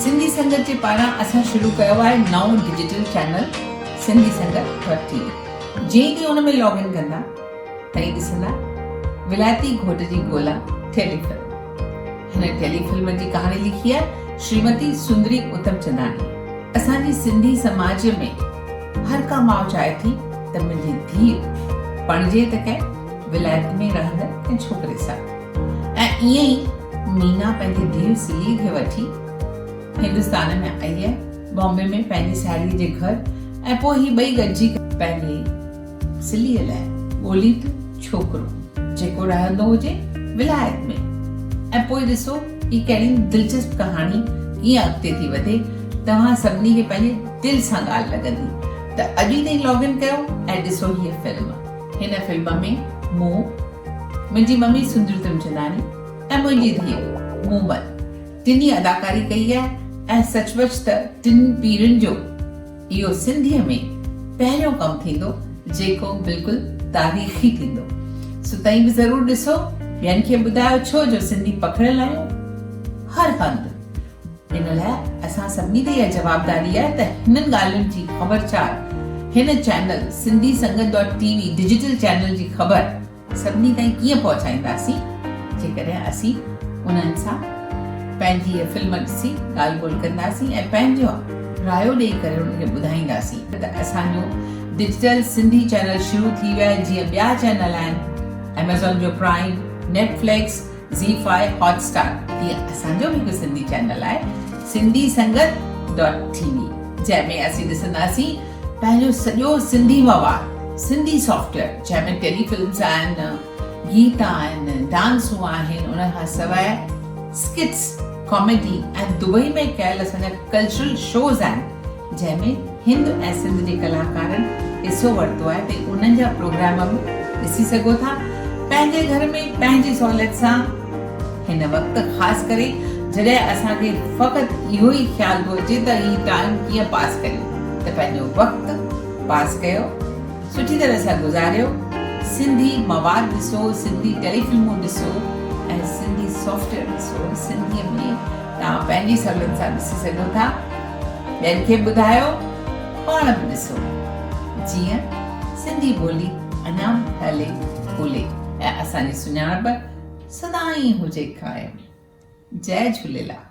سنڌي سنگت جي پاران اسان شروع ڪيو آهي نئون digital channel Sindhi Sangat dot T V. جئين ئي ان ۾ لاگ ان ڪندا تئين ڏسندا ولايتي گهوٽ جي ڳولا ٽيلي فلم. هن ٽيلي فلم جي ڪهاڻي لکي آهي شريمتي سندري اتم چنداڻي. اسان جي سنڌي سماج ۾ هر ڪا ماء چاهي ٿي ته منهنجي ڌيء پرڻجي ته ڪنهن ولايت ۾ رهندڙ ڪنهن ڇوڪري سان ۽ ائين ئي مينا پنهنجي ڌيء سليء کي وٺي هندستان ۾ آئي آهي بامبي ۾ پنهنجي ساهيڙيء جي گهر ۽ پوء هي ٻئي گڏجي پنهنجي سليء لاء ڳولين ٿيون ڇوڪرو جيڪو رهندو هجي ولايت ۾ ۽ پوء ڏسو هي ڪهڙي دلچسپ ڪهاڻي ڪيئن اڳتي ٿي وڌي توهان سڀني کي پنهنجي دل سان ڳالهه لڳندي ته اڄ ئي تائين لاگ ان ڪيو ۽ ڏسو هيء فلم. هن فلم ۾ مون، منهنجي ممي سندري تمچنداڻي ۽ منهنجي ڌيء مومل ٽنهي اداڪاري ڪئي آهي ۽ سچ پچ ته ٽن پيڙهين جو اهو سنڌيء ۾ پهريون ڪم ٿيندو جيڪو بلڪل تاريخي ٿيندو. سو تئين به ضرور ڏسو، ٻين کي ٻڌايو ڇو جو سنڌي پکڙيل آهيون هر هنڌ. ان لاء اسان سڀني تي اها جوابداري آهي ته هنن ڳالهين جي خبرچار هن channel Sindhi Sangat dot T V digital channel جي خبر سڀني تائين ڪيئن پهچائينداسين جيڪڏهن اسين انهن سان پنهنجي هيء فلم ڏسي ڳالهه ٻولهه ڪنداسين ۽ پنهنجو رايو ڏيئي ڪري انهن کي ٻڌائينداسين ته اسان جو ڊجيٽل سنڌي چينل شروع ٿي ويو آهي جيئن ٻيا چينل آهن ايميزون جو پرائم، نيٽ فلڪس، زي فائي، هاٽ اسٽار تيئن اسان جو به هڪ سنڌي چينل آهي Sindhi Sangat dot T V جنهن ۾ اسين ڏسنداسين پنهنجو سڄو سنڌي مواد، سنڌي سافٽ ويئر جنهن ۾ ٽيلي فلمز آهن، گيت آهن، ڊانسون آهن، ان کان سواء اسڪٽس، ڪاميڊي ۽ دبئي ۾ ڪيل اسان جا ڪلچرل شوز آهن جنهن ۾ هند ۽ سنڌ جي ڪلاڪارن حصو ورتو آهي ته انهن جا پروگرام به ڏسي سگهو ٿا پنهنجي گهر ۾ پنهنجي سهوليت سان. هن وقت خاص ڪري جڏهن اسان کي فقط اهو ئي خيال ٿو اچي ته هي ٽائيم ڪيئن پاس ڪريون ته پنهنجو وقت پاس ڪيو سٺي طرح سان گذاريو سنڌي مواد ڏسو سنڌي ٽيلي فلمون ڏسو ۽ سنڌي سافٽ ويئر ڏسو سنڌي ۾ توهان پنهنجي سهولت سان ڏسي سگهو ٿا ٻين کي ٻڌايو پاڻ به ڏسو جيئن سنڌي ٻولي اڃا به ڦهلي ڦولي ۽ اسان جي سڃاڻپ سدائين هجي قائم. جئي جهوليلال.